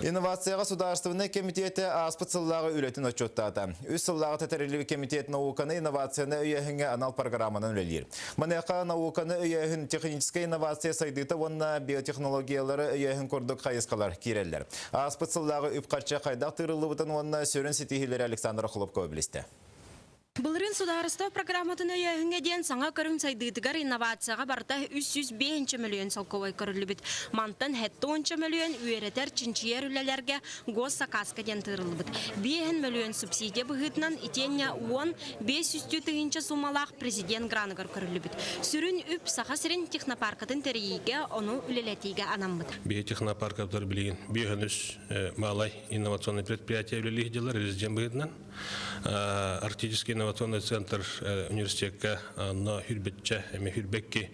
Инновацияҕа судаарыстыбаннай кэмитиэтэ ааспыт сыллааҕы үлэтин отчуоттаата. Үс сыллааҕыта тэриллибит кэмитиэт науканы, инновацияны өйөөһүҥҥэ анал программанан үлэлиир. Маныаха науканы өйөөһүн, техническэй инновация сайдыыта уонна биотехнологиялары өйөөһүн курдук хайысхалар киирэллэр. Ааспыт сыллааҕы үп-харчы хайдах тыырыллыбытын уонна сүрүн ситиһиилэри Александра Хлопкова билистэ. Былырыын судаарыстыба программатын өйөөһүҥҥэ диэн саҥа көрүҥ сайдыытыгар инновацияҕа барыта 305 мөлүйүөн солкуобай көрүллүбүт. Мантан 70 мөлүйүөн үөрэтэр, чинчийэр үлэлэргэ госсакааска диэн тыырыллыбыт. 5 мөлүйүөн субсидия быһыытынан итиэннэ 10 500 тыһыынча суумалаах президент граныгар көрүллүбүт. Сүрүн үп Саха сирин технопаркатын тэрийиигэ, ону үлэлэтиигэ анаммыт. Биһи технопаркабытыгар билигин биэһөнүс малай инновационный предприятие үлэлиир дьыллар резидент быһыытынан. Арктический инновационный центр университекка онно хүрбэтчэ эми хүрбэкки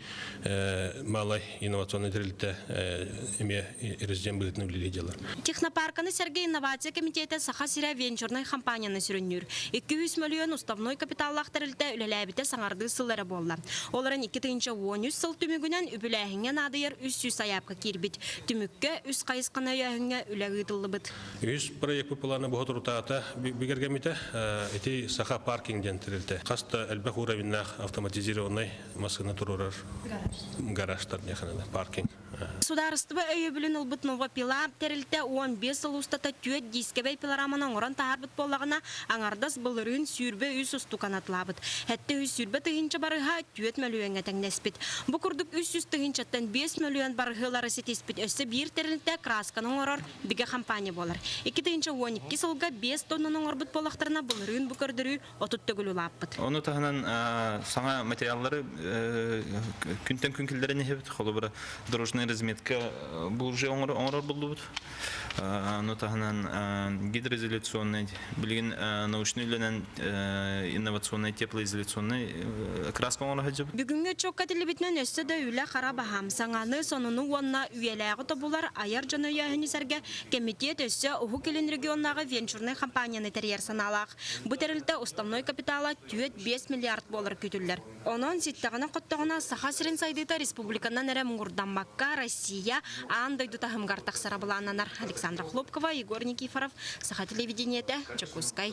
малай инновационный тэрилтэ эмиэ резидент быһыытынан үлэлии дьалар. Технопарканы сэргэ инновация комитета Саха сирэ венчурнай компанияны сүрүннүүр. 200 мөлүйүөн уставной капиталлаах тэрилтэ үлэлээбитэ саҥардыы сыл эрэ буолла. Ол эрэн 2013 сыл түмүгүнэн үбүлээһиҥҥэ наадыйар 300 сайаапка киирбит. Түмүккэ үс хайысханы өйөөһүҥҥэ үлэ ыытыллыбыт. Үһүс проект плана боһотурутаата бигэргэммитэ. Ити Саха паркинг диэн тэрилтэ. Хас да элбэх уровеннаах автоматизированный массыына туруорар гаражтар диэхэнэ паркинг. Судаарыстыба өйөбүлүн ылбыт Новопила тэрилтэ 15 сыл устата түөрт дискэбэй пилораманы оҥорон таһаарбыт буоллаҕына, аҥардас былырыын 23 устукан атылаабыт. Сэттэ үс сүүрбэ тыһыынча барыһа түөрт мөлүйүөҥҥэ тэҥнэспит. Бу курдук 300 тыһыынчаттан 5 мөлүйүөн барыһылары ситиспит өссө биир тэрилтэ красканы оҥорор бигэ хампаанньа буолар. 2012 сылга 5 тоннаны оҥорбут буоллахтарына, былырыын бу көрдөрүү 30 төгүл улааппыт. Ону таһынан саҥа материаллары күнтэн күн киллэрэн иһэбит. Холобура, дорожная разметка бу уже оҥорор буллубут. Ону таһынан гидроизоляционный, билигин научный үлэнэн инновационный теплоизоляционный краска оҥоро сылдьабыт. Бүгүҥҥү отчуокка этиллибитинэн өссө да үлэ хара баһаам, саҥаны, сонуну уонна үйэлээҕи тобулар айар дьон өйөөһүнү сэргэ кэмитиэт өссө Уһук Илин регионнааҕы венчурнай компанияны тэрийэр санаалаах. Бу тэрилтэ уставной капитала 4-5 миллиард буолар күүтүллэр. Онон ситтэҕинэ-хоттоҕуна Саха сирин сайдыыта республиканан эрэ муҥурдаммакка Россия аан дойду таһымыгар тахсара былааннанар. Александра Хлопкова, Егор Никифоров, Саха телевидениетэ, Дьокуускай.